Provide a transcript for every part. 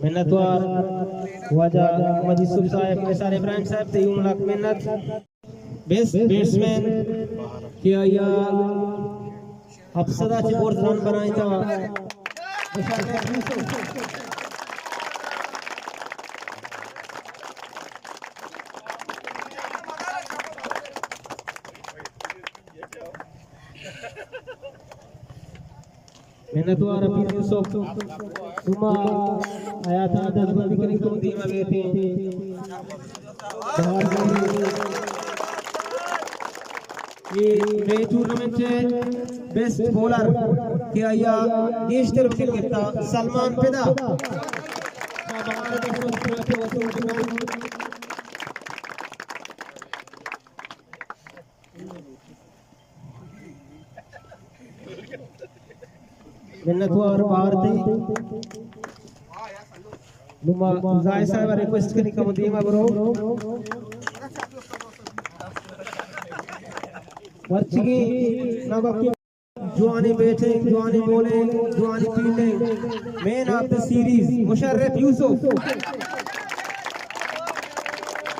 منتوار واجہ محمد یوسف صاحب، نثار ابراہیم صاحب، تئی اوں لک منت۔ بیسٹ بیٹسمین کہ آئی ءَ ہپت سد ءَ چہ برز رن بنائینتگ۔ منتوار حفیظ یوسف، شما حیات ءَ دزبندی کنیں تو دیما بیتیں۔ اے مئے ٹورنامنٹ ءِ بیسٹ بولر کہ آئی ءَ گیشتر وکٹ گپتا، سلمان پدا۔ منتوار بھارتی۔ نما زاہد صاحب ءَ ریکویسٹ کنی کم دیما برو۔ مرچیگیں ناکو جوانی بیٹنگ، جوانی بولنگ، جوانی فیلڈنگ، مین آف دی سیریز مشرف یوسف۔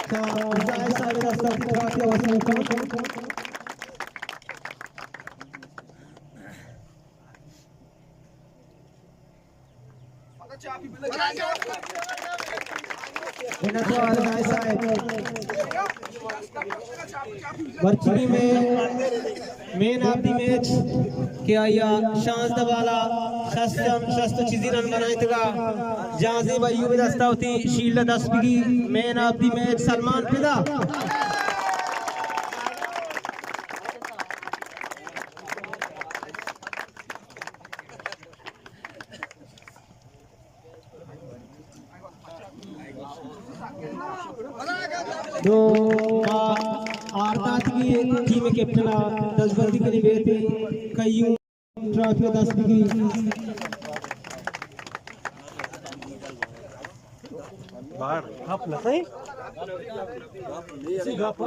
تا زاہد صاحب ءِ دستا تئی ٹرافی ءَ وصول کن۔ منتوار زاہد صاحب۔ مرچی مئے مین آف دی میچ کہ آئی ءَ شانزدہ بال ءَ شست، شست ءُ چیزی رن بنائینتگ ءَ جہانزیب ایوب ءِ دستا وتی شیلڈ ءَ دست بگی۔ مین آف دی میچ سلمان پدا۔ دو آرداتگی ٹیم ءِ کیپٹن ءَ دزبندی کنی بیتی قیوم ٹرافی دست بگی۔ باہر۔ گپ نہ کئے؟ اسی گپ۔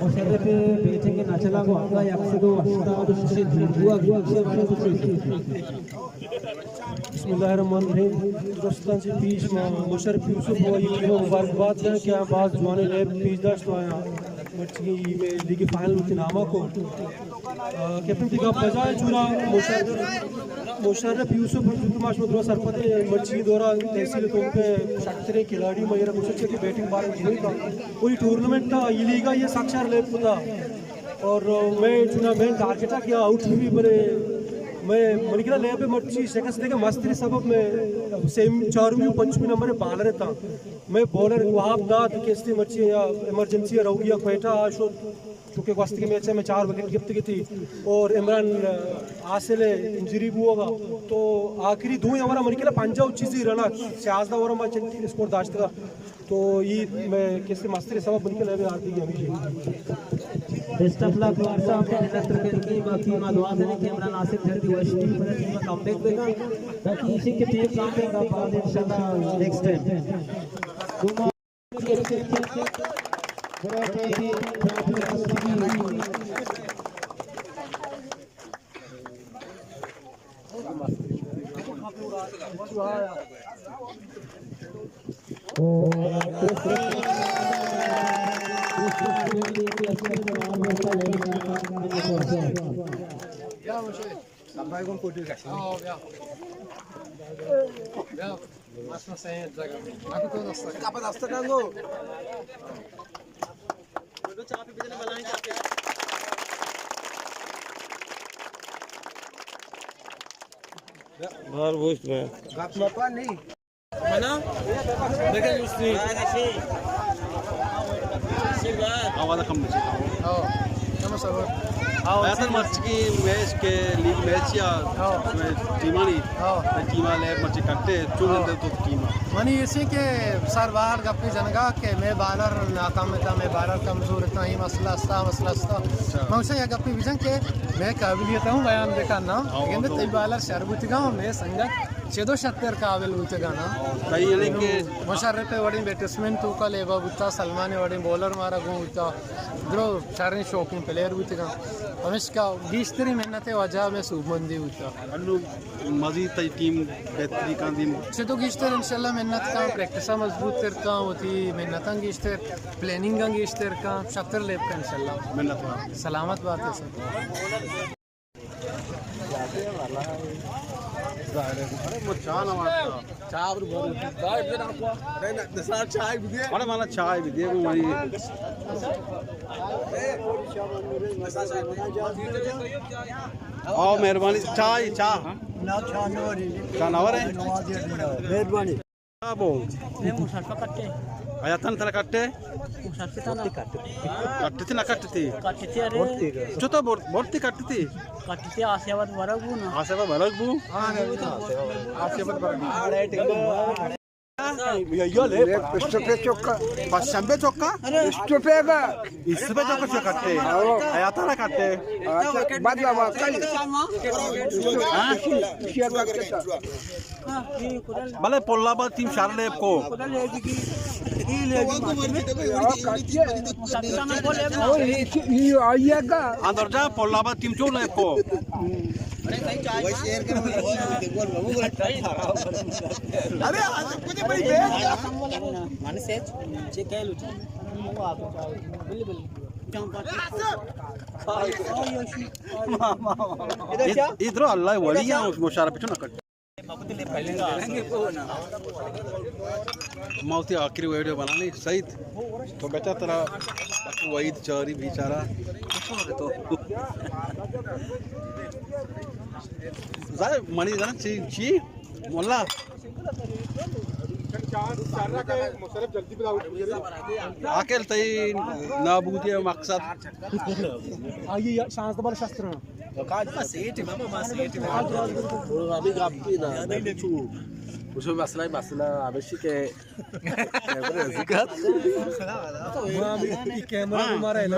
مشرف بیٹنگ ءَ نہ چلا گو انگا یک سد ءُ ہشتاد ءُ شش دور بوا گو۔ بسم اللہ الرحمن الرحیم۔ درستاں چہ پیش ما مشرف یوسف ءُ آئی ٹیم ءَ مبارکباد دیں کہ آ باز جوانیں لیب پیش داشت ءُ آیاں مرچی ای مئے لیگ فائنل وتی نام ءَ کو۔ آ، کیپٹن تئی گپ بجا اِنت، چوناہا مشرف، مشرف یوسف چونکہ ما شما درا سرپد ایں، مرچی دورا تحصیل ءِ توک ءَ شرتریں کھلاڑی ما ایرا گوشت کہ بیٹنگ بالنگ جوڑی کا۔ کوئی ٹورنامنٹ تھا، ای لیگ ءَ یہ سک شر لیب کتا۔ اور، آ، مئے چوناہا مئے ٹارگٹ ءَ کہ آؤٹ بی، بلے مئے منی کرا لیب ءَ مرچی شکست دیگ ءِ مستریں سبب مئے سیمی، چارمی ءُ پنچمی نمبر ءِ بالر تھا۔ مئے بولر وہاب داد کہ استے مرچی یا ایمرجنسی ءَ روگی ءَ کوئٹہ ءَ شت۔ چونکہ گوستگیں میچ ءَ مئے چار وکٹ گپتگ اتی اور عمران، آ، حاصل ءِ انجری بوگ ءَ، تو آخری دوئیں اوور ءَ منی کرا پنجاہ ءُ چیزی رن ات، سیازدہ اوور ءَ ما چنتی اسکور داشتگ ات۔ تو ای مئے کسے مستریں سبب منی کرا لیب ءِ ہار دیگ ءِ ہمیشی۔ بیسٹ آف لک وارث صاحب، منت کنیں، باقی ما دعا کنیں کہ عمران حاصل جلدی وش بی، پدا ٹیم ءَ کم بیک بکن، باقی ایشی کہ ٹیم کم بیک ءَ بعد انشاءاللہ نیکسٹ ٹائم۔ باہر گوشت میں۔ گپ مپا نہیں۔ منا؟ بگن مستی۔ آواز کم بچے۔ ہاں۔ کم سبب۔ ہاں۔ اصل مرچی میچ کہ لیگ میچ یا ہاں۔ ٹیمانی۔ ہاں۔ ٹیم والے مرچی کٹے، چون ہاں۔ اندر تو ٹیم۔ منی ایشی کہ سر بہر گپی جنگا کہ مئے بالر ناکام اتاں، مئے بالر کمزور اتاں، اے مسئلہ استا، مسئلہ استا۔ من اسے یک گپی بجن کہ مئے قابلیت ہوں بیان بکن نا، لیکن تئی بالر شر بوتگاں، مئے سنگت چدو شتر قابل بوتگاں نا۔ تئی یعنی کہ مشرف وڑیں بیٹسمین توکا لیبا بوتا، سلمان وڑیں بولر مارا گون بوتا، درو شریں شوقیں پلیئر بوتگاں۔ ہمیشکا گیشتری محنت وجہ مئے سوبمندی بوتا۔ انو مزید تئی ٹیم بہتری کاں دیم۔ چہ تو گیشتر انشاءاللہ محنت کاں، پریکٹساں مضبوط تر کاں، وتی محنتاں گیشتر، پلاننگاں گیشتر کاں، شتر لیب کاں انشاءاللہ۔ منت وار۔ سلامت بات ہے سر۔ ارے مانا چائے بھی دے، آؤ، مہربانی۔ چاہ، چاہ۔ نہ، چاہ نہ وری۔ چاہ نہ ورے؟ مہربانی۔ چاہ بو؟ میں مسافر کٹے۔ آیا تن تن کٹے؟ مسافر تن۔ کٹتی نہ کٹتی؟ کٹتی، ارے۔ چو تو بر-، برتی کٹتی؟ کٹتی، آسیاباد برگ بو نا۔ آسیاباد برگ بو؟ آسیاباد برگ بو۔ اسٹوپے چکا۔ پس شنبے چکا؟ اسٹوپے گا۔ اسٹوپے چکا چکا کٹے؟ آیا تارا کٹے؟ اچھا، بعد میں بات کر۔ ہاں؟ بلے پل آباد ٹیم شر لیب کو۔ اندر جا، پل آباد ٹیم چو لیب کو۔ ادھر اللہ ولی ہیں، اس مشارہ پچھو نہ کٹ۔ ما وتی آخری ویڈیو بنانی۔ سعید، تو بچا ترا وحید چاری بیچارہ۔ تو ظاہر منی زن چی، چی؟ مولا۔ عاقل تئی نابودی مقصد۔ آئیے شانزدہ بال شستر۔ ابھی گپی نا، چو اسے مسئلہ، مسئلہ ہمیشی کہ کیمرہ ذکر۔ کیمرہ ہمارا ہے نا۔